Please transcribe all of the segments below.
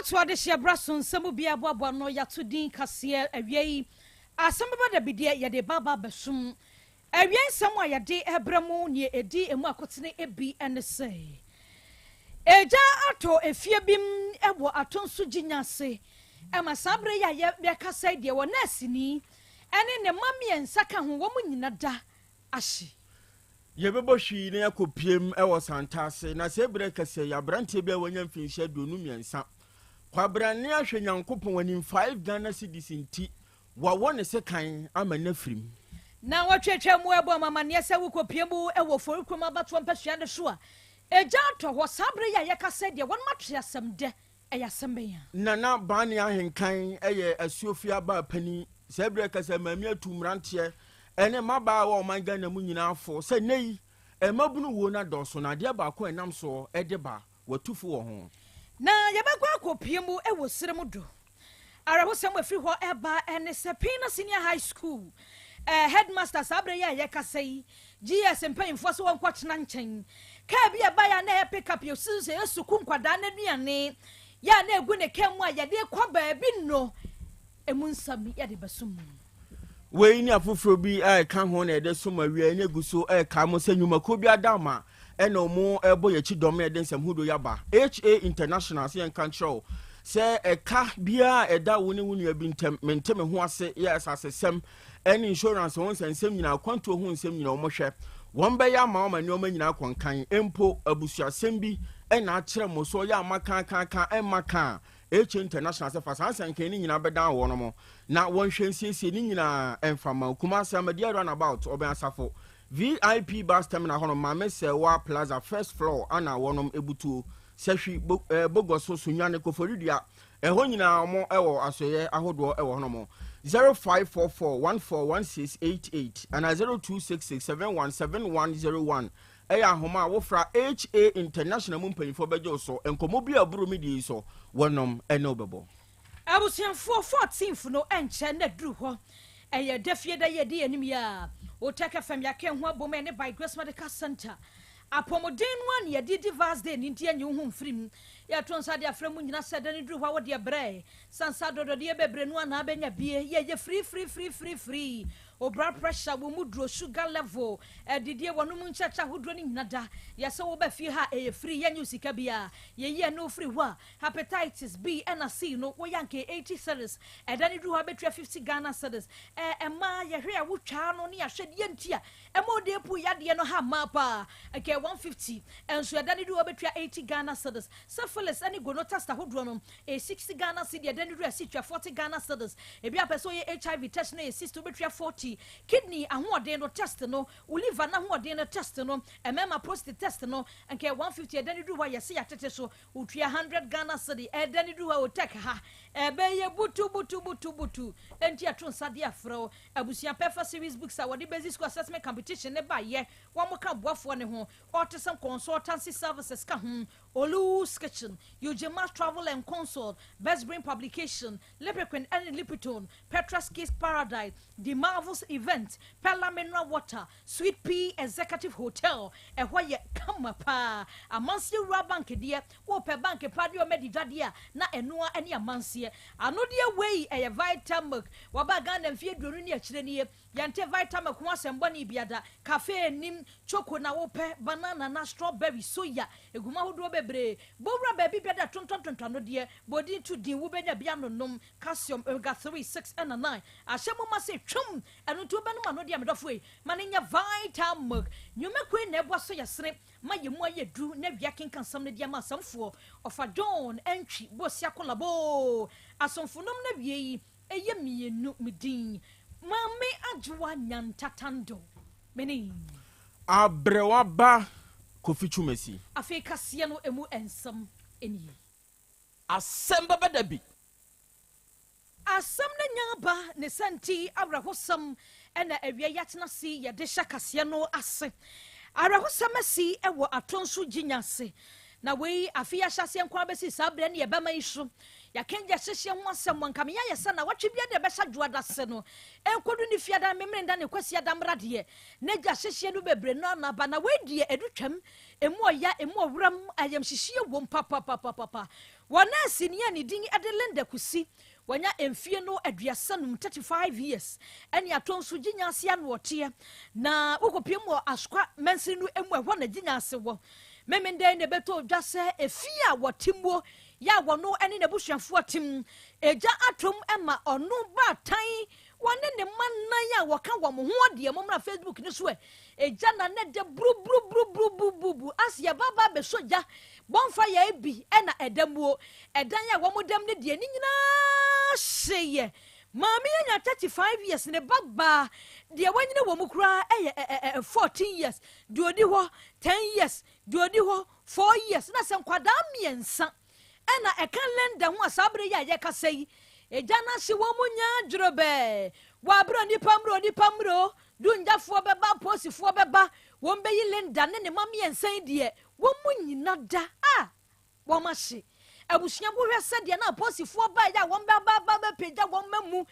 Kóòtù adehyeɛ bra so nsɛm bi aboaboa no yɛato din kaseɛ awia yi. Asɛm bɛba da bi deɛ yɛde ba bɛsom. Awia nsɛm a yɛde ɛbrɛ mu nea ɛdi emu akotene ebi ne sɛ egya atɔ efie bi mu wɔ Atonso Gyinya ase ɛma saa bere yi a yɛkasa yi deɛ wɔ nɛɛseni ɛne ne mma mmiɛnsa ka ho, wɔn nyina da ahye. Yɛbɛbɔ hwii na yɛakɔ piem wɔ Santase na sɛ berɛ kɛsɛ yɛ aberanteɛ bi a wanya mfinhyia 23, kwabrane ahwɛ Nyankopɔn anim 5 Ghana cedis nti wawɔ ne sekan ama no afirim. Na wɔtwetwe mu ɛbɔ amamanneɛ sɛ wokɔpie mu wɔ Forikurom abatoɔ mpasua no so a, egya atɔ hɔ saa bere yi a yɛkasa deɛ wɔn atwe asɛm dɛ. Ɛyɛ asɛm bɛn a? Nana Baane Ahenkan yɛ Asuofie abaa panin. Sɛ berɛ kɛsɛ maame atu mmeranteɛ ɛne mmabaa a wɔ ɔman Ghana mu nyinaa fo sɛ nnɛ yi mmabunu wuo no adɔɔso na adeɛ baako a ɛnam soɔ de ba watu fo wɔ ho. Na yɛbɛkɔ akɔpie mu wɔ serɛ mu do. Awerɛhosɛm a ɛfiri hɔ ɛba ne sɛ Pina Senior High School headmaster, saa berɛ yi a yɛkasa yi, GS mpanyimfoɔ sɛ wɔnkɔtena nkyɛn. Kaa bi a ɛbaeɛ a na ɛyɛ pickup yɛ osusu sɛ ɛyɛ sukuu nkwadaa no aduane yɛ a na ɛgu ne kaa mu a yɛde kɔ baabi no, emu nsɛm yɛde bɛso mu. Wei ne afoforɔ bi a ɛka ho na yɛde som awia ne egu so ɛka mo sɛ nnwumakuo bi ada ama ɛna ɔmo ɛbɔ yɛkyi dɔm na yɛde nsɛm hodoɔ yi aba. HA International sɛ yɛnka nkyerɛ wo sɛ ɛka biara a ɛda wo ne wo nua bi ntam, mente me ho ase, yɛ asasesɛm ɛne insurance ho nsɛnsɛm nyinaa, akwantuo ho nsɛm nyinaa, wɔn hwɛ wɔn bɛyɛ ama wɔn nneɛma nyinaa kɔnkan. Mpo abusuasɛm bi ɛna akyerɛ mo so ɔyɛ ama kan ɛma kan HA International sɛ fa saa nsɛnkan ne nyinaa bɛdan wɔn mo na wɔnhwɛ nsiesie ne nyinaa ɛmfa ma. Kumase, Amadia Roundabout, ɔbɛn Asafo VIP bus terminal hɔnom, Maame Sɛwa Plaza, first floor ana wɔnom ebutuo. Sɛhwi, Bogoso, Sunyane, Koforidua, ɛhɔ nyinaa wɔn ɛwɔ asɔyɛ ahodoɔ ɛwɔ hɔnom. 0544141688 ana 0266717101 ɛyɛ ahoma a wofra HA International mu mpanyinfoɔ bɛgye wo so. Nkɔmmɔ bi a ɛboro mi die yi so wɔnom ɛne wobɛbɔ. Abusuafoɔ, 14th no ɛnkyɛ na duru hɔ. Ɛyɛ da fie da yɛdi anim yi a Otec FM yɛaka ho abom ɛne By Grace Medical Center apɔmuden no a ne yɛde di Vars Day ne nti anyi wo ho mfiri mu. Yɛto nsa de afrɛ mu nyina sɛ da no duru hɔ a wodeɛ brɛ sansa dɔdɔdeɛ bebree no anaa bɛnya bie. Yɛyɛ free free free free free o. Blood pressure wɔ mu duro, sugar level, adidie wɔn mu nkyɛkyɛ ahodoɔ no nyina da yɛsɛ wɔba fie ha. Ɛyɛ free, yɛnyɛ wo sika bi a yɛyi ɛno firi hɔ a hepatitis B ɛna C no wɔyɛ anka 80 cedis, ɛda no duru hɔ abɛtua 50 Ghana cedis. Ɛmaa yɛhwɛ a wotwaa no ne yɛahwɛ deɛ nti a ɛma ɔde epu yadeɛ no ha mmaa paa nka 150, ɛnso ɛda no duru hɔ abɛtua 80 Ghana cedis. Syphilis ɛne gono test ahodoɔ no ɛyɛ 60 Ghana cedi, ɛda no duru ɛsi tua 40 Ghana cedis. Ebi apɛ sɛ ɔyɛ HIV test no yɛ 60, wobɛtua 40. Kidney ahoɔden no test no, wo liver n'ahoɔden no test no, ɛmɛɛma prostate test no nka 150, ɛda no duru hɔ a yɛsɛ yɛatete so, wotua 100 Ghana cedi. Ɛda no duru hɔ a Otec ha ɛbɛyɛ butu butu butu butu. Enti ɛto nsa de afrɛ wo abusua. Pɛfa Series books a wɔde basic school assessment competition ne ba yɛ wɔn ka boafoɔ ne ho. Autism Consultancy Services ka ho, Olu's Kitchen, Eugene Travel and Consult, Best Brain Publication, Lipiquin ɛne Lipitone, Petra's Kids Paradise, The Marvels Event, Pella Mineral Water, Sweet Pea Executive Hotel, ɛhɔ yɛ kama paa. Amanseɛ Wura Bank deɛ, wopɛ bank pa deɛ ɔmɛdi dwadeɛ a na ɛnoa ne amanseɛ anodeɛ. Wei ɛyɛ Vitamilk. Waba Ghana mfeɛ 20 ne akyire nie, yɛnte Vitamilk ho asɛm bɔne biada. Cafe nim choco na wopɛ, banana na strawberry, soya egum ahodoɔ bebree. Bowura baabi biada tontɔntontɔn no deɛ bɔdin to din wobɛnya bi anonom. Calcium, omega 3, 6 ɛna 9 ahyɛ mu ma sɛ twam. Ɛno nti wobɛnom ano deɛ medɔfo yi ma ne nyɛ Vitamilk. Nnwumakuo na ɛboa so yɛsene ma yɛ mu ayɛ du na wia kenka nsɛm no de ama asɛmfoɔ ɔfa John Antwi Bosia Kolabo asomfonom no wie yi ɛyɛ mmienu. Me din Maame Adwoa Nyantatando mene. Abrɛwa ba Kofi Twumasi. Afei kaseɛ no emu nsɛm nie. Asɛm bɛbɛ da bi. Asɛm no nya aba ne sɛ nti awerɛhosɛm ɛna awia yɛatena se yɛde hyɛ kaseɛ no ase. Awerɛhosɛm asi ɛwɔ Atonso Gyinya ase. Na wei, afe yi ahyɛaseɛ nko ara bɛsi saa berɛ ne yɛbɛma yi so. Yɛaka gya hyehyeɛ ho asɛm wɔ nka meyɛ ayɛ sɛ nawɔtwe biara deɛ ɛbɛhyɛ Adwoada ase no ɛnkɔdu ne Fiada, Memeneda ne Kwasiada mmra deɛ na gya hyehyeɛ no bebree no ara na aba. Na wei deɛ ɛdu twam, ɛmu ɔya, ɛmu ɔweram, ayamhyehyeɛ wom papapapapapa. Wɔ nɛɛseni a ne din de Linda Kusi, wanya mfie no 35, 35 years, ɛne atɔ nso Gyinya ase ano ɔteɛ. Na wokɔpiem wɔ Asokwa mansini no mu, ɛhɔ na Gyinya ase wɔ. Memenda yi na ɛbɛtɔ dwa sɛ efie a wɔte muo yɛ a wɔno ne n'abusuafoɔ te mu, egya atom ma ɔno baatan, wɔne ne mma nnan a wɔka wɔn ho deɛ mommra Facebook no so ɛ, egya na na ɛdɛ buruburuburuburuburubu ase yɛba ba abɛsɔ gya, bonfire bi na ɛda muo, ɛdan a wɔn dam no deɛ ne nyinaa hyeeɛ. Maame yi anya 35 years, ne ba baa deɛ wanyini wɔ mu koraa yɛ 14 years, deɛ ɔdi hɔ 10 years, deɛ ɔdi hɔ 4 years, na sɛ nkwadaa mmiɛnsa ɛna ɛka Linda ho a saa berɛ yi a yɛkasa yi, egya no ahye wɔn mu nyaa dwerɛbɛɛ. Wɔ aberɛ onipa mmerɛ onipa mmerɛ o, dungyafoɔ bɛba, apolisifoɔ bɛba, wɔn bɛyi Linda ne ne mma mmiɛnsa yi deɛ, wɔn mu nyina da a Wɔahye abusua ho hwɛ sɛdeɛ na apolisifoɔ baeɛ a wɔn bɛba aba bɛpagya wɔn mma mu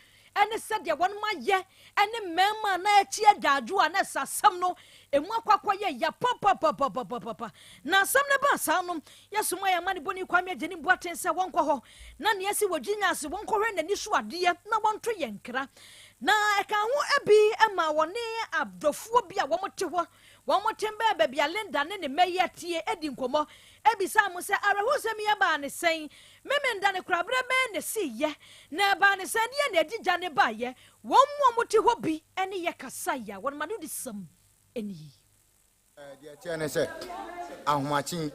ne sɛdeɛ wɔn ayɛ ne mmarima a na akyi agyaadwo a na ɛsɛ asɛm no emu akɔ akɔyɛ ya papapapapapa. Na asɛm no baa saa no, yɛsoma yɛn amanebɔni Kwame Agyenim Boateng sɛ wɔnkɔ hɔ na nea asi wɔ Gyinya ase wɔnkɔhwɛ n'ani so adeɛ na wɔnto yɛn nkra. Na ɛka ho bi ma wɔne adɔfoɔ bi a wɔte hɔ Wɔte bɛn baabi a Linda ne ne mma yi atie di nkɔmmɔ bisaa mo sɛ, Awerɛhosɛm yi ɛbaa ne sɛn? Memenda no koraa, berɛ bɛn na ɛsiiɛ? Na ɛbaa ne sɛn? Deɛn na ɛde gya no baeɛ? Wɔn mu a wɔte hɔ bi ne yɛ kasaeɛ a wɔn anodisɛm nie. Deɛ ɛteɛ ne sɛ, ahomakye yi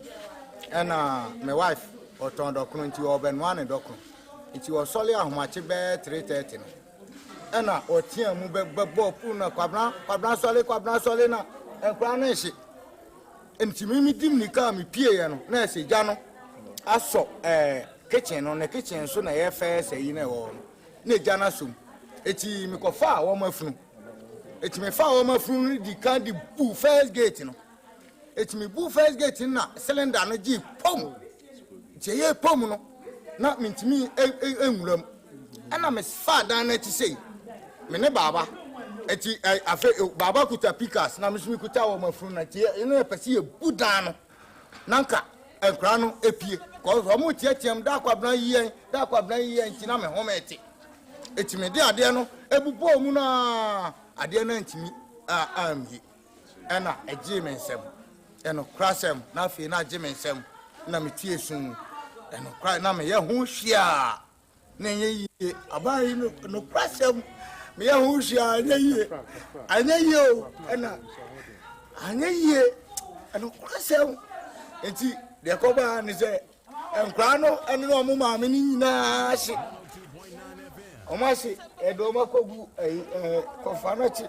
ɛna me wife ɔtɔn dɔkono nti ɔrebɛnoa ne dɔkono. Nti ɔsɔre ahomakye bɛyɛ 3:30 no ɛna ɔtea mu bɛbɔɔ pool na Kwabena, Kwabena sɔre, Kwabena sɔre na nkwadaa no rehye. Nti me medi mmirika a mepieeɛ no na ɛsɛ gya no asɔ ɛɛ kitchen no, ne kitchen nso na ɛyɛ fɛɛ yi na ɛwɔ hɔ no na gya no asɔ mu. Eti mekɔfaa wɔn afunu. Eti mefaa wɔn afunu no di kan de bu first gate no. Eti mebu first gate no na cylinder no gyee pom. Nti ɛyɛɛ pom no na mentumi nwura mu. Ɛna mefaa dan no akyi sei, me ne baaba. Eti afei baaba kuta pikas na me nso mekuta wɔn afunu no. Nti ɛna yɛpɛ sɛ yɛbu dan no na nka nkwadaa no epie. Kɔs wɔn teateam da akwabena yi yɛn, da akwabena yi yɛn nti na me home te. Eti mede adeɛ no ebubɔɔ mu na adeɛ no antumi ammie. Ɛna ɛgyee me nsam. Ɛnokorasɛm, na afei na agye me nsam, na metie sum mu. Ɛnokora, na meyɛ ho hwee a, na ɛnyɛ yie. Abaa yi no, nokorasɛm, meyɛ ho hwee a, ɛnyɛ yie. Ɛnyɛ yie o, ɛna anyɛ yie. Ɛnokorasɛm. Nti, deɛ ɛkɔbaa ne sɛ, Nkwadaa no ne wɔn maame no nyinaa ahye. Wɔn ahye, yɛde wɔn akɔgu ɛyi ɛɛ kɔfa no akyi.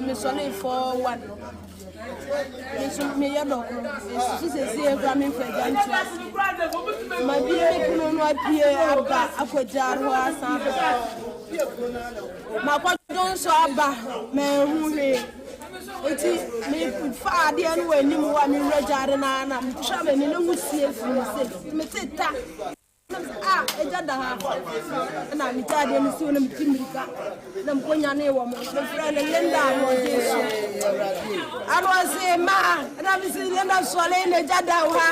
Mesɔre 4:01 no. Me nso meyɛ dɔkono. Mesusu sɛ sie kura me mfa gya nto ase. Mabie me pono no apue aba akɔ gyaare hɔ asan aba. Makɔdwo nso aba manhu hwee. Enti mefaa adeɛ no wɔ anim hɔ a mewura gyaade no ara na metwa m'ani na wusie firi me se mete ta na mesɛ a agya da ha na megya adeɛ no si hɔ na medi mmirika na mekɔnyanee wɔ mo mefrɛ no Linda ahoɔden so ɛna ɔse ma ɛna mese Linda sɔre na agya da wo ha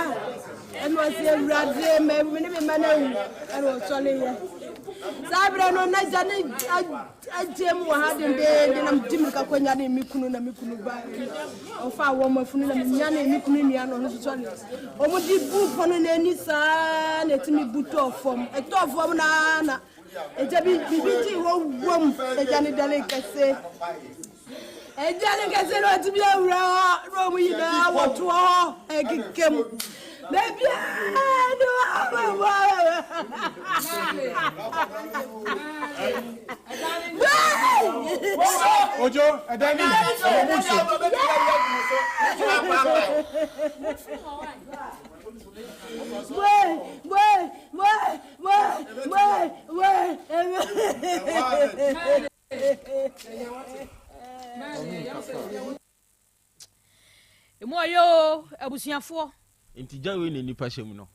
ɛna ɔse awurade ma me ne me ma no awu ɛna ɔsɔreyɛ saa berɛ no na agya ne Agye mu wɔ ha dendeenden na medi mmirika kɔnyanee me kunu na me kunu baeɛ no ɔfaa wɔn afunu na menyanee me kunu nua no ɔno nso sɔre wɔn de bu pono no ani saa na ɛtumi bu tɔɔ fam ɛtɔɔ fam na na agya bi biribi gyee hɔ wom agya ne dale kɛse agya ne kɛse na ɔtumi awura hɔ na wɔn nyinaa wɔtoɔ hɔ ɛkeka mu baabiara ne Ojo, ɛdan ni ɛwɔ mu nso. Emu ɔyɛ o, abusuafoɔ. Nti gya wei na nnipa hyɛ mu no.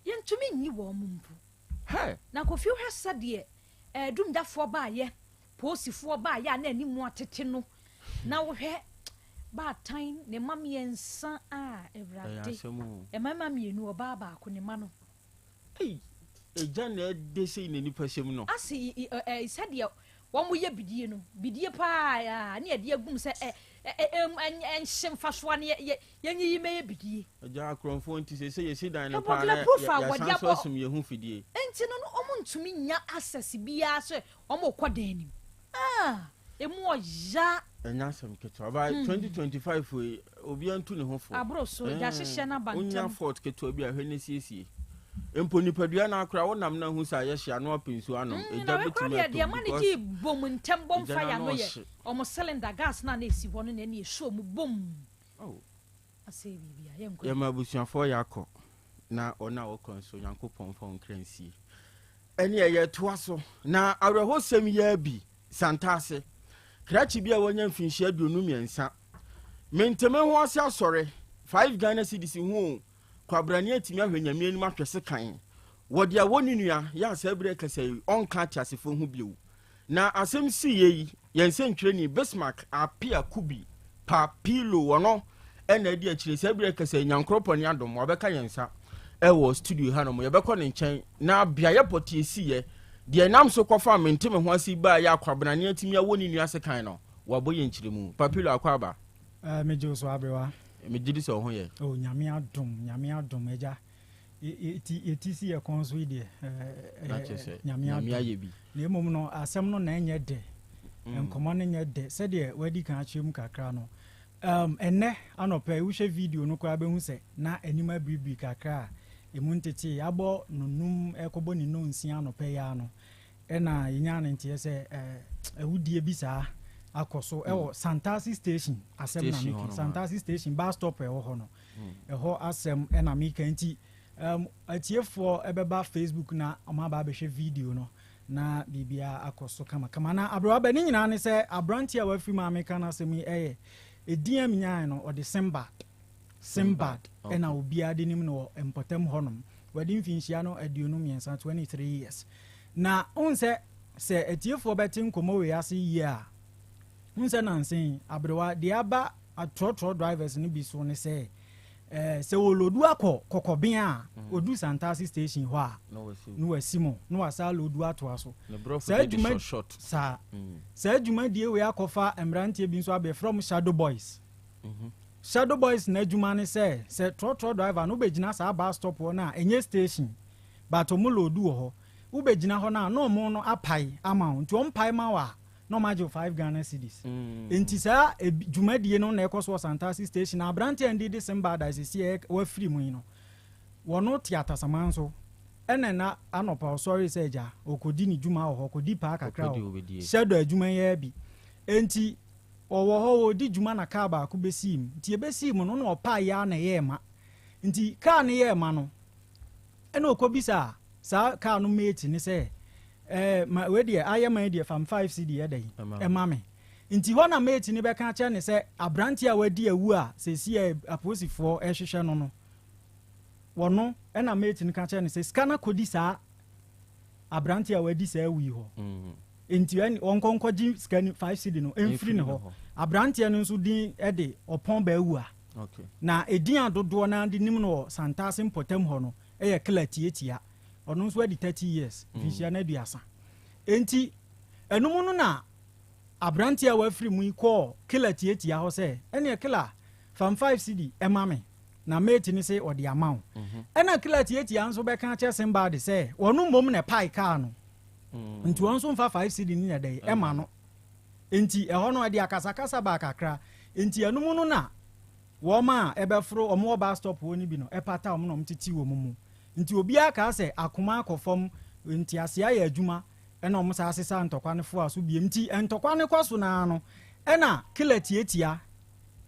Yɛntumi nyi wɔn mpo. Hɛ! Na Kofi wohwɛ sɛdeɛ ɛɛ dumgyafoɔ baayɛ, polisifoɔ baayɛ a na anim atete no, na wohwɛ baatan ne mma mmiɛnsa a Ɛyɛ Awurade, asɛm o. mmarima mmienu, ɔbaa baako ne mma no. Ei! Egya na ɛde sei na nnipa hyɛ mu no. Ase ɛ ɛ sɛdeɛ wɔyɛ bidie no, bidie paa a ne yɛde agum sɛ ɛ ɛ ɛ ɛnhye mfasoɔ ne yɛ yɛnyiyi mɛyɛ bidie. Agya akorɔmfoɔ nti seesei yɛsi dan no paa Ɛbɔ na bulletproof a wɔde yɛasan so abɔ. asum yɛn ho fidie. Nti no no wɔn ntumi nya access biara sɛ wɔn rekɔ dan no mu. Ah! Emu ɔya. Ɛnyɛ asɛm ketewa. By 2025 wei, obiara ntu ne ho fo. Aboro so, yɛahyehyɛ no aba Wonya ntɛm. fault ketewa bi a, hwɛ na siesie. Mpo nipadua no ara koraa, wonam na ahu sɛ ayɛ hye ano apɛ nsuo anom. Mm, Egya na wei koraa bɛtumi deɛ, atɔ deɛ mu ɛma no because gye bom ntɛm bɔ egya mfa no yɛ ano ano yɛ ɔhye. wɔn cylinder gas no a na ɛsi hɔ no na ɛne ɛsɔ mu bom. Oh. Asɛe biribi a, yɛnkɔ. Yɛma abusuafoɔ yɛ akɔ na wɔn a wɔkɔ nso Onyankopɔn mfa wɔn kra nsie. Ɛneɛ yɛtoa so na awerɛhosɛm yi ara bi Santase, krakye bi a wanya mfinhyia 23. Mente me ho ase asɔre, 5 Ghana cedis ho o, kwabrane atumi ahwɛ Nyame anim ahwɛ sekan. Wɔ deɛ wɔ ne nua yɛ a saa berɛ kasa yi ɔnka ateasefoɔ ho bio. Na asɛm siiɛ yi, yɛn sɛntwerɛni Bismarck Appiah Kubi Papilo ɔno na adi akyire saa berɛ kasa yi Nyankoropɔn ne adom wabɛka yɛn nsa ɛwɔ studio hanom. Yɛbɛkɔ ne nkyɛn na beaeɛ pɔtee siiɛ, deɛ ɛnam so kɔfaa mente me ho ase baeɛ a Kwabenane atumi awɔ ne nua sekan no, wabɔ yɛn nkyerɛmu. Papilo akɔ aba? Eh, megye wo so aberewa. Megye di sɛ wo ho yɛ. Oh, Nyame adom, Nyame adom, agya. Yɛti yɛti si yɛ kɔn so yi deɛ, eh, Na kyerɛ sɛ, Nyame Nyame adom. ayɛ bi. Na mmom no, asɛm no na ɛnyɛ dɛ. Nkɔmmɔ no nyɛ dɛ. Sɛdeɛ wadi kan akyerɛ mu kakra no, um, ɛnnɛ anɔpa yi, wohwɛ video no koraa bɛhu sɛ na anim abiribiri kakra a ɛmu ntetee. Abɔ nnɔnnum rekɔbɔ ne nnɔnsia anɔpa yi ara no, ɛna yɛnyaa no nteɛ sɛ eh, awudie bi saa akɔ so ɛwɔ Santasi Station asɛm na Station meka. hɔ nom a. Santasi Station bus stop a ɛwɔ hɔ no, ɛhɔ asɛm ɛna meka nti atiefoɔ ɛbɛba Facebook na wɔn aba abɛhwɛ video no na biribiara akɔ so kamakama. Na aberewa bɛ ne nyinaa ne sɛ aberanteɛ a wafiri mu a meka n'asɛm yi ɛyɛ edin a menyaeɛ no ɔde Sinbad. Sinbad ɛna obiara de nim no wɔ mpɔtam hɔnom. Wadi mfinhyia no 23, 23 years. Na wohu sɛ sɛ atiefoɔ bɛte nkɔmmɔ wei ase yie a, wohu sɛ nansa yi aberewa deɛ aba atrɔtrɔ drivers no bi so ne sɛ eh, sɛ wɔlodu akɔ kɔkɔben a, ɔdu Santase station hɔ a, na wasi mu na wasa lodu atoa so. Ne borɔfo Saa de de dwuma short short. saa saa dwumadie wei akɔfa mmeranteɛ bi nso abɛfrɛ wɔn shadow boys. Shadow boys n'adwuma ne sɛ sɛ trɔtrɔ driver no wobɛgyina saa bus stop hɔ no a ɛnyɛ station but ɔmo loadu wɔ hɔ wobɛgyina hɔ no a na ɔmo no apae ama wo nti ɔmo pae ma wo a na ɔmo agye wo 5 Ghana cedis. Nti saa dwumadie no na ɛkɔ so wɔ Santasi station na aberanteɛ a ndidi Simbad a seesei ɛ wafiri mu yi no wɔno te Atasaman so ɛna na anɔpa ɔsɔre sɛ agya ɔkɔdi ne dwuma wɔ hɔ ɔkɔdi paa kakra Ɔkɔdi wɔ obɛdie. shadow adwuma yi ara bi nti ɔwɔ hɔ ɔredi dwuma na kaa baako bɛsii mu nti ɛbɛsii mu no na ɔpaeɛ ara na ɛyɛɛ ma nti kaa no yɛɛ ma no ɛna ɔkɔbisaa saa kaa no mate ne sɛ ɛɛ ma wei deɛ ayɛ ma yi deɛ fam 5 cedi ɛda yi Ɛma me. ɛma me nti hɔ na mate ne bɛka kyerɛ ne sɛ aberanteɛ a wadi awu a seesei a apolisifoɔ ɛhwehwɛ no no wɔno ɛna mate no ka kyerɛ ne sɛ sika no akɔdi saa aberanteɛ a wadi saa awu yi hɔ nti ɛne ɔnkɔ nkɔgye sika no 5 cedi no ɛmfiri ne hɔ. Aberanteɛ no nso din ɛde Ɔpɔn Baawu a na edin a dodoɔ no ara de nim no wɔ Santase mpɔtam hɔ no ɛyɛ Kla Tiatia. Ɔno nso adi 30 years, mfinhyia no 30. Enti ɛno mu no na aberanteɛ a wafiri mu yi kɔɔ Kla Tiatia hɔ sɛ ɛneɛ Kla fam 5 cedi ɛma me na mate no se ɔde ama wo. Ɛna Kla Tiatia nso bɛka akyerɛ Sinbad sɛ ɔno mmom na ɛpae kaa no. Nti ɔno nso mfa 5 cedi no nyɛ dɛn ɛma no. Nti ɛhɔ no ɛde akasakasa baa kakra. Nti ɛno mu no na wɔn a ɛbɛforo wɔn wɔ bus stop hɔ no bi no ɛpata wɔn na wɔn tete wɔn mu. Nti obiara kaa sɛ akoma akɔ fam, nteaseɛ ayɛ adwuma ɛna wɔn saa sesa ntɔkwa no foa so biem. Nti ntɔkwa no kɔ so naa no ɛna Killer Tiatia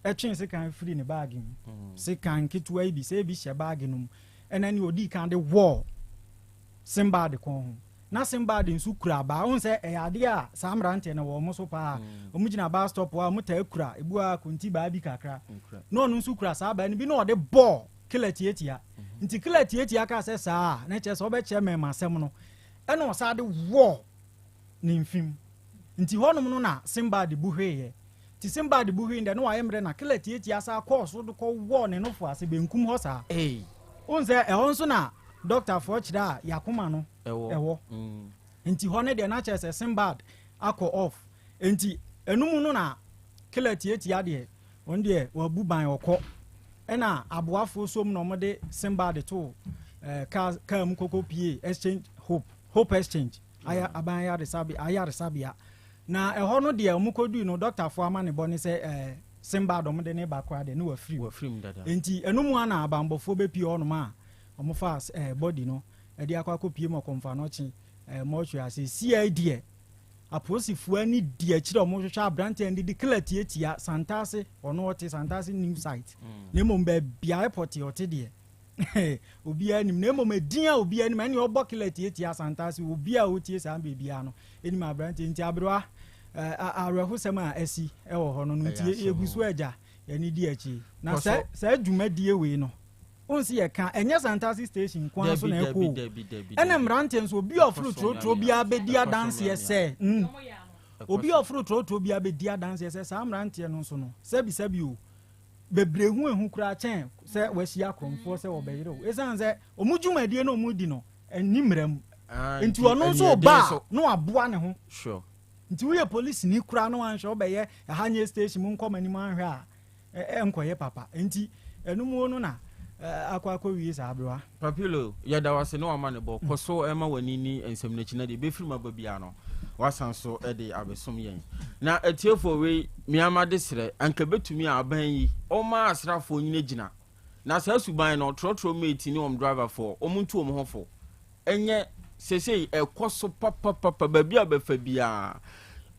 ɛtwe sekan firi ne baage mu. Sekan ketewa yi bi sɛ ebi hyɛ baage no mu ɛna ne odii kan de wɔɔ Sinbad kɔn ho. Na Sinbad nso kura abaa. Wohu sɛ ɛyɛ adeɛ a saa mmeranteɛ no wɔ wɔn so paa. Wɔn gyina bus stop hɔ a wɔn taa kura ebu a konti baa bi kakra. Na ɔno nso kura saa abaa no bi na ɔde bɔɔ Killer Tiatia. Nti Killer Tiatia kaa sɛ saa a, na kyerɛ sɛ ɔbɛkyerɛ mɛma asɛm no. Ɛna ɔsan de wɔɔ ne mfem. Nti hɔnom no na Sinbad bu hweeɛ. Nti Sinbad bu hwee deɛ na wayɛ mmerɛ na Killer Tiatia san kɔɔ so de kɔ wɔɔ ne nofo ase benkum hɔ saa. Wohu sɛ ɛhɔ nso na dɔktafoɔ kyerɛ a yakoma no ɛwɔ. Nti hɔ no deɛ na kyerɛ sɛ Sinbad akɔ off. Nti ɛno mu no na Killer Tiatia deɛ ɔno deɛ wabu ban ɔkɔ. Ɛna aboafoɔ som na wɔde Sinbad too eh, car, car mu kɔkɔ pie exchange hope hope exchange aya aban ayaresabea ayaresabea. Na ɛhɔ no deɛ wɔn kɔdui no dɔktafoɔ amanebɔ ne sɛ eh, Sinbad wɔn de ne ba koraa deɛ ne wafiri mu. Wafiri mu dada. Nti ɛno mu ana abanbɔfoɔ bɛpie hɔnom a wɔfa eh, body no de akɔ akɔpie mu ɔkɔmfanɔkye eh, mortuary ase. Siai deɛ apolisifoɔ ani di akyire a wɔhwehwɛ aberanteɛ no de di kila tiatia Santase, ɔno ɔte Santase new site. Na mmom baabi a airport ɔte deɛ obiara nim. Na mmom edin a obiara nim ɛne ɔbɔ kila tiatia Santase, obiara a ɔtie saa baabiara no anim aberanteɛ. Nti aberewa awerɛhosɛm a asi wɔ hɔ no no nti yɛgu so agya yɛne di akyi. Na sɛ saa dwumadie wei no wohu sɛ yɛka ɛnyɛ Santase station nko ara so na ɛkɔ o. Ɛna mmeranteɛ nso obi a ɔforo torotoro biara bɛdi adanseɛ sɛ obi a ɔforo torotoro biara bɛdi adanseɛ sɛ saa mmeranteɛ no nso no sɛbisɛbi o bebree ho ehu koraa kyɛn sɛ wɔahyia akorɔmfoɔ sɛ wɔbɛyere o ɛsiane sɛ wɔn dwumadie no wɔn di no ɛnni mmara mu nti ɔno nso ba a na waboa ne ho nti woyɛ polisini koraa na wanhwɛ wobɛyɛ ɛha nyɛ station mu nkɔ m'anim anhwɛ a ɛnkɔyɛ papa nti ɛno mu no na akɔ akɔwie saa aberewa. Papilo, yɛda wo ase ne w'amanebɔ. Kɔ so ma w'ani nni nsɛm no akyi na deɛ ɛbɛfiri mu aba biara no, woasan so de abɛsom yɛn. Na atiefoɔ, wei me ara m'adesrɛ, anka ɛbɛtumi a aban yi ɔmma asraafoɔ nyinagyina na saa suban no, trɔtrɔ mate ne wɔn driverfoɔ, wɔn ntu wɔn ho fo. Ɛnyɛ sesei ɛkɔ so papapapa baabi a bɛfa biara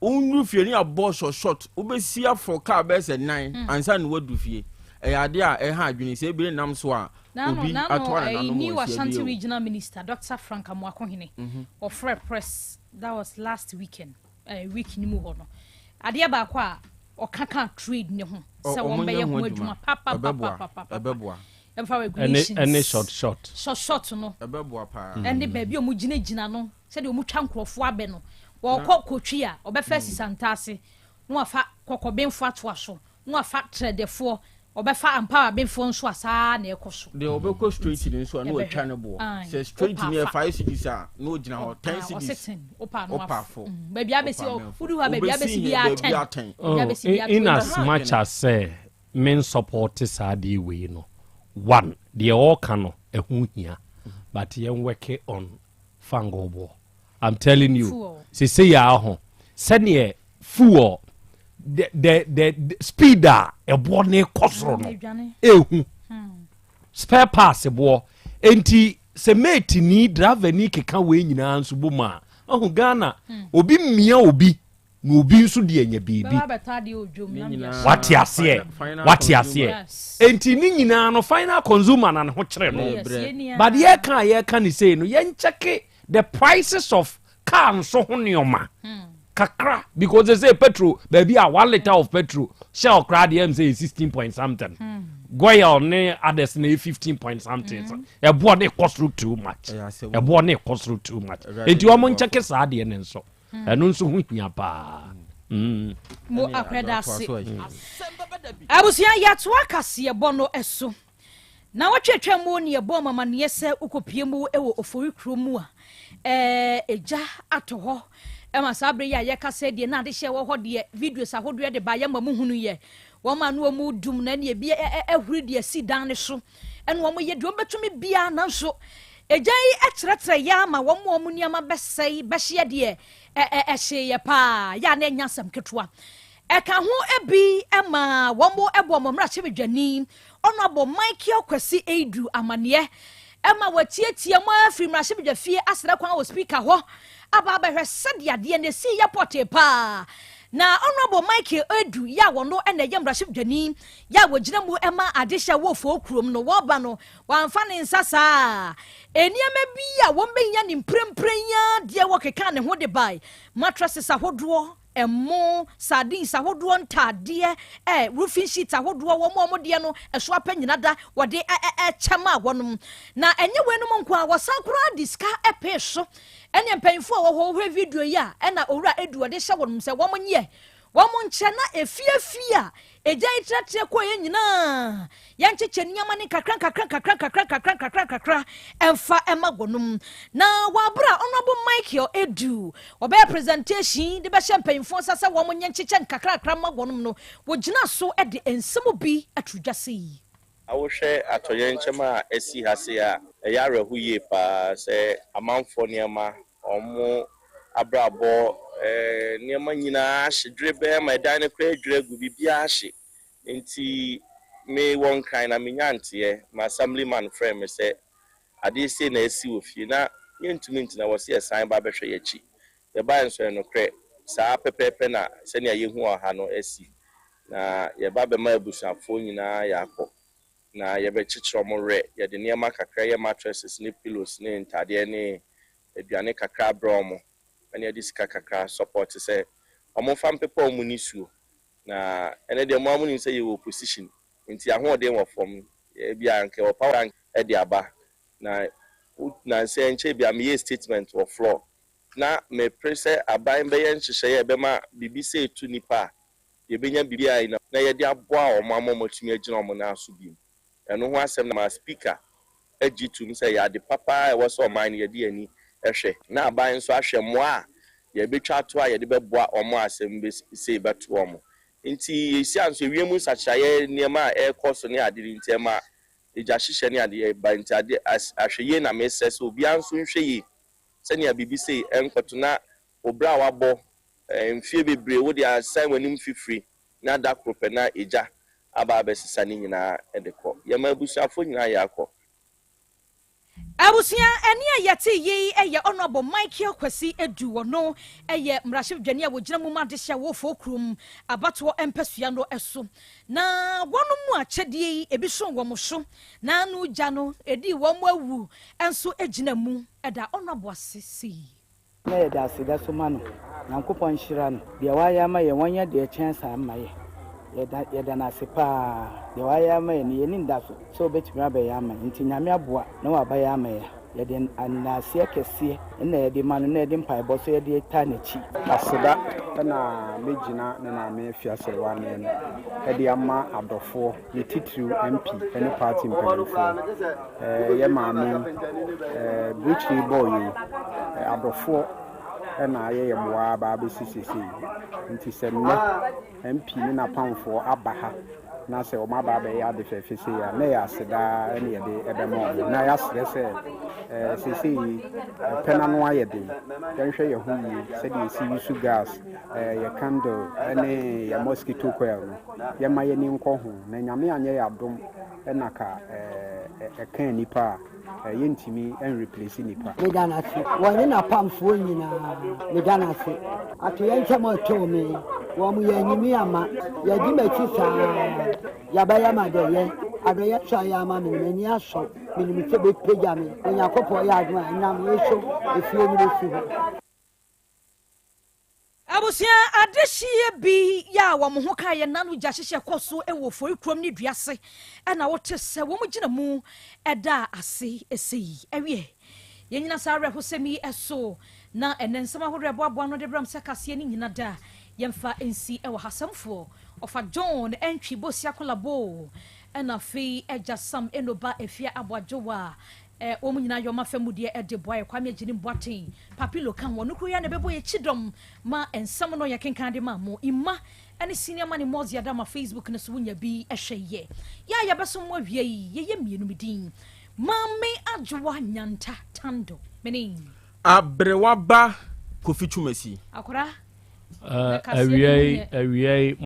wonuru fie ne abɔ short short wobɛsi afɔ kaa bɛyɛ sɛ nan hmm. ansa na wadu fie ɛyɛ adeɛ a ɛha adwene sɛ ebire nam so a obi atoa nananom wɔ ahyia Ashanti Regional Minister Dr. Frank Amoakohene ɔfrɛ mhm. press that was last weekend uh, week ni mu hɔ no adeɛ baako a ɔka ka trade ne ho sɛ wɔn bɛyɛ ho adwuma papapapapapa ɛbɛboa ɛmfa regulations ɛne short short short short no ɛbɛboa paa ɛne mm. baabi a wɔn gyinagyina no sɛdeɛ wɔn twa nkurɔfoɔ abɛ no wɔkɔ kotwi a ɔbɛfa mm. asisantaase na wafa kɔkɔbenfoɔ atoa so na wafa trɛdɛfoɔ ɔbɛfa ampawabenfoɔ nso a saa na ɛkɔ so. Deɛ ɔbɛkɔ straight no nso a na watwa ne boɔ sɛ straight no yɛ 5 cedis a na ɔgyina hɔ 10 cedis ɔse 10 wopa no wopa fo mm, baabi abɛsi wodu hɔ a baabi abɛsi biara 10 oh, in as much as sɛ me nsupporte saa adeɛ wei no one deɛ ɔɔka no ɛho hia but yɛn work on fango boɔ I'm telling you sese yɛ aho sɛdeɛ fuel the the the speed a ɛboɔ ne kɔ soro no ehu spare parts boɔ nti sɛ mate ni driver ni keka wei nyinaa nso bɔ mu a ɔho Ghana obi mmia obi na obi nso de anya biribi wate aseɛ wate aseɛ enti ne nyinaa no final consumer na ne ho kyerɛ no but yɛka a yɛka ne sei no yɛnkyɛke the prices of car nso ho nneɛma hmm. kakra because they say petrol baabi a 1 litre of petrol shell koraa deɛ ɛm sɛ yɛ 16 point something hmm. Goil ne others na yɛ 15 point something hmm. ɛboɔ ne ɛkɔ soro too much ɛboɔ ne ɛkɔ soro too much enti wɔn nkyɛke saa adeɛ ne nso ɛno nso ho hia paa. Mo akwɛda ase. Abusua yɛtoa kaseɛbɔ no so. Na wɔtwetwe mu ne yɛbɔ mamaneɛ sɛ wokɔpie mu wɔ Ofori kuro mu a ɛgya atɔ hɔ ɛma saa bere yi a yɛka sɛ deɛ na adehyɛ wɔ hɔ deɛ videos ahodoɔ de ba yɛma mu hunu yɛ wɔn a no wɔn dum na ɛne ebi ahuri deɛ si dan no so ɛna wɔn yɛ deɛ wɔn bɛtumi bia nanso egya yi kyerɛkyerɛ yɛ ama wɔn a wɔn nneɛma bɛsɛe bɛhyeɛ deɛ ɛhyeeɛ paa yɛ a na ɛnya asɛm ketewa ɛka ho bi ma wɔn bɔ wɔn mmarahyɛbadwani ɔno abɔ Michael Kwasi Eidu amaneɛ ɛma wɔatietie mu afiri mmarahyɛbadwa fie asrɛ kwan wɔ speaker hɔ aba abɛhwɛ sɛdeɛ adeɛ no esi yɛ pɔtee paa na Honourable Michael Edu yɛ a wɔno na ɛyɛ mmarahyɛbadwani yɛ a wɔgyina mu ma adehyɛ wɔ foo kurom no wɔba no wɔamfa ne nsa saa nneɛma bi a wɔbɛnya ne mprempren yi ara deɛ wɔkeka ne ho de bae mattresses ahodoɔ. Ɛmo, sardines ahodoɔ, ntaadeɛ, ɛ, roofing sheet ahodoɔ, wɔn a wɔn deɛ no ɛso apɛ nyina da wɔde ɛ ɛ ɛkyɛ maa wɔnom. Na ɛnyɛ weinom nko ara, wɔsan koraa de sika pee so. Ɛne mpanyinfoɔ a wɔwɔ hɔ wohwɛ video yi a, ɛna Owura Edu ɔde hyɛ wɔnom sɛ wɔn nyɛ wɔn nkyɛ na efie fie a egya yi trɛtrɛ kɔeɛ nyinaa yɛnkyekyɛ nneɛma no nkakra nkakra nkakra nkakra nkakra nkakra nkakra ɛmfa ɛma wɔnom. Na wɔ abere a Honourable Michael Edu wɔbɛyɛ presentation de bɛhyɛ mpanyinfoɔ nsa sɛ wɔn nyɛ nkyekyɛ nkakra nkakra ma wɔnom no, wɔgyina so de nsɛm bi ato dwa sei. Na wohwɛ atoyerɛnkyɛm a asi ha sei a, ɛyɛ awerɛho yie pa ara sɛ amanfoɔ nneɛma, wɔn abrabɔ, nneɛma nyinaa ahye dwerebɛɛ ma ɛdan no koraa adwiri agu, biribiara ahye. Nti me wɔ Nkran na menya nteɛ, m'assemblyman frɛɛ me sɛ adeɛ sei na asi wɔ fie na yɛntumi ntena, wɔse yɛsan ba bɛhwɛ yɛn akyi. Yɛbaeɛ nso ɛyɛ nokorɛ, saa pɛpɛɛpɛ na sɛnea yɛhu wɔ ha no asi. Na yɛba bɛma abusuafoɔ nyinaa yɛakɔ, na yɛbɛkyekyere wɔn werɛ. Yɛde nneɛma kakra yɛ mattresses ne pillows ne ntadeɛ ne aduane kakra abrɛ wɔn, ɛne yɛde sika kakra support sɛ wɔmfa mpepa wɔn nisuo. Na ɛnɛ deɛ mo ara monim sɛ yɛwɔ opposition, nti ahoɔden wɔ fam. Ebi a anka yɛwɔ power de aba. Na nansa yi nkyɛ bi a meyɛɛ statement wɔ floor. Na mepere sɛ aban bɛyɛ nhyehyɛeɛ a ɛbɛma biribi sɛ ɛtu nnipa a, yɛbɛnya biribi a na yɛde aboa wɔn ama wɔatumi agyina wɔn nan so bio. Ɛno ho asɛm na maa Speaker gye toom sɛ ɛyɛ ade papa a ɛwɔ sɛ ɔman no yɛde yɛn ani hwɛ. Na aban nso ahwɛ mmoa a yɛbɛtwa ato a yɛde bɛboa wɔn a asɛm sei bɛto wɔn. Nti yɛsi a nso ewiem nsakyeraeɛ nneɛma a ɛrekɔ so ne ade no nti ɛma egya hyehyɛ ne ade ba nti ade ahwɛyie na mesrɛ sɛ obiara nso nhwɛ yie sɛnea biribi sei ɛnkɔto na wo bra a wabɔ mfeɛ bebree wode asan w'anim fifiri na da koro pɛ na egya aba abɛsesa ne nyinaa de kɔ. Yɛma abusuafoɔ nyinaa yɛ akɔ. Abusua ɛne a yɛte yi yɛ Honourable Michael Kwasi Adu, ɔno yɛ mmarahyɛbadwani a wɔgyina mu ma adehyeɛ wɔ Ofoɔ kurom abatoɔ mpasua no so. Na wɔn mu akyɛdeɛ yi ebi so wɔn so na ano gya no ɛdii wɔn awu nso gyina mu da Honourable ase sei. Na yɛde aseda so ma no. Nyankopɔn nhyira no. Deɛ wayɛ ama yɛn, wɔnyɛ deɛ ɛkyɛn saa mma yɛn. Yɛda, yɛda no ase paa. Deɛ wayɛ ama yɛn no, yɛnni ndaso sɛ ɔbɛtumi abɛyɛ ama yɛn. Nti Nyame aboa na wabayɛ ama yɛn. Yɛde nnaseɛ kɛseɛ na yɛde ma no, na yɛde mpaebɔ nso yɛde taa n'akyi. Aseda na mɛgyina me maame Afiaserewa anan mu de ama adɔfoɔ, ne titiriw MP ne party mpanimfoɔ. Yɛ maame yi, birikyiri bɔɔ yei, adɔfoɔ na ayɛ yɛ mmoa aba abɛsi seesei. Nti sɛ nnɛ MP ne n'apamfoɔ aba ha na sɛ wɔn aba abɛyɛ ade fɛɛfɛ sei a, na ɛyɛ aseda ara na yɛde bɛma wɔn. Na yɛasrɛ sɛ seesei pɛ no ano ayɛ den, yɛnhwɛ yɛn ho yie sɛdeɛ yɛsi use gas, yɛ candle ne yɛ mosquito coil no, yɛmma yɛn ani nkɔ ho. Na Nyame anyɛ yɛn adom na ka ɛka nnipa a, yɛntumi nreplace nnipa. Meda no ase. Wɔne n'apamfoɔ nyinaa, meda no ase. Atoyerɛnkyɛm a ɛtoo me, wɔn yɛanyi me amma. Yɛadi m'akyi saa ara. Yɛabɛyɛ me adɔeɛ. Adɔeɛ nso a ɛyɛ ama me no, m'ani asɔ. Menim sɛ ɛbɛpagya me. Onyankopɔn yɛ adom a, ɛnam wei so, efie no bɛsi hɔ. Abusua adehyeɛ bi yɛ a wɔn ho ka yɛ nano gya hyehyɛ kɔ so wɔ Ofori kurom ne dua ase na wote sɛ wɔn gyina mu da ase sei. Ɛwiɛ, yɛnyina saa awerɛhosɛm yi so na ɛnɛ nsɛm ahodoɔ ɛboaboa ano de brɛ mo sɛ kaseɛ no nyina da yɛmfa nsi wɔ ha. Sɛmfoɔ Ɔfa John Antwi Bosia Kolabo ɛna afei Agya Sam Enoba Afia Aboadwowa Eh, wɔn nyinaa yɛ wɔn afa mu deɛ de boa yɛ. Kwame Agyenim Boateng, Papilo ka ho. Ɔno koro yi ara na ɛbɛbɔ yɛn kyidɔm ma nsɛm no yɛkenkan de ma mo. Emma ne Senior Money Mozi Adama Facebook no so wonya bi hwɛ yɛ. Yɛ a yɛbɛsom mo awia yi, yɛyɛ mmienu. Me din Maame Adwoa Nyanta Tando. Me ne. Aberewa ba Kofi Twumasi. Akora, Eh, na kaseɛ no awia mu yi, nyɛ. awia yi.